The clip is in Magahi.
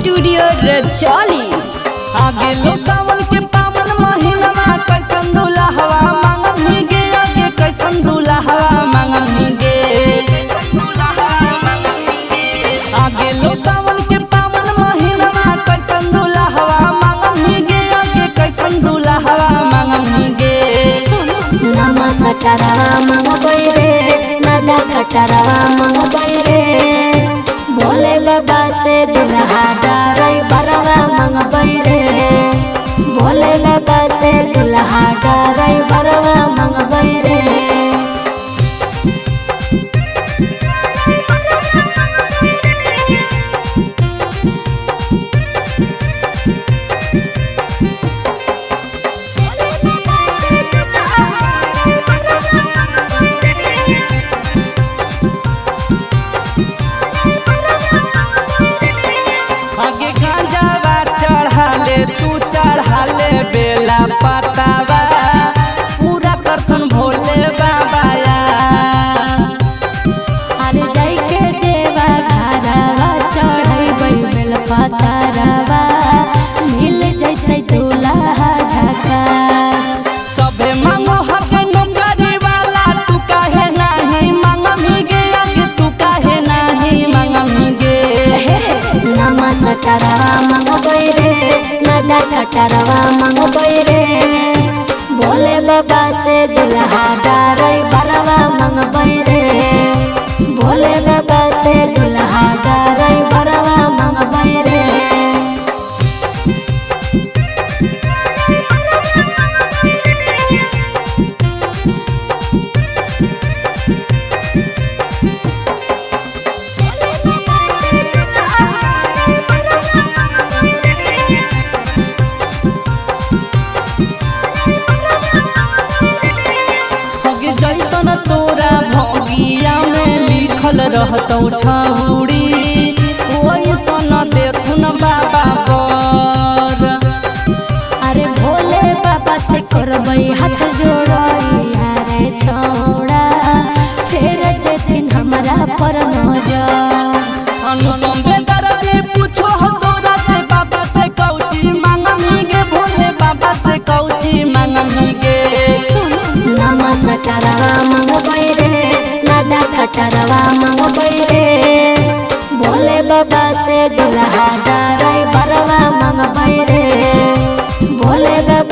स्टूडियो रजौली। आगे लो सावन के पावन महीनावा कैसन दुल्हवा मांगम गे, आगे कैसन दुल्हवा मांगम गे। आगे लो सावन के पावन महीनावा कैसन दुल्हवा मांगम गे, आगे कैसन दुल्हवा मांगम गे। नमा सटरवा मंगबै रे, नादा कटरवा मंगबै रे, भोले बाबा से दुल्हा डरै बरवा मंगबै रे, भोले बाबा से दुल्हा डरै बरवा मंगबै रे। आगे गांजावा चढ़ाले तू चढ़ाले बेला पतावा पूरा करथन भोले बाबा। अरे जाइके देवा घरवा चढ़ैबै बेल पतरवा, मिल जैतै दुल्हा झकास। सभे मांगो हक नौकरी वाला तू काहे नाही मांगमी गे, आगे तू काहे नाही मांगमी गे। नमा सटरवा मंगबै रे, नादा कटरवा मंगबै रे, भोले बाबा से दुल्हा डरै बरवा मंगबै रे, भोले बाबा से दुल्हा डरै बरवा मंगबै रे। आगे जैसन तोरा भोगिया में लिखल रहतौ छौड़ी ओइसन देथुन बाबा पर। अरे भोले बाबा से करबै हाथ जोड़ैया रे छौड़ा, फेर देथिन हमरा पर नजर। अनुपम बेदर्दी पूछो हो तोरा से बाबा से कौची मांगमी गे, भोले बाबा से कौची मांगमी गे। नमा सटरवा मंगबै रे, नादा कटरवा मंगबै रे, भोले बाबा से दुल्हा डरै बरवा मंगबै रे, भोले बाबा।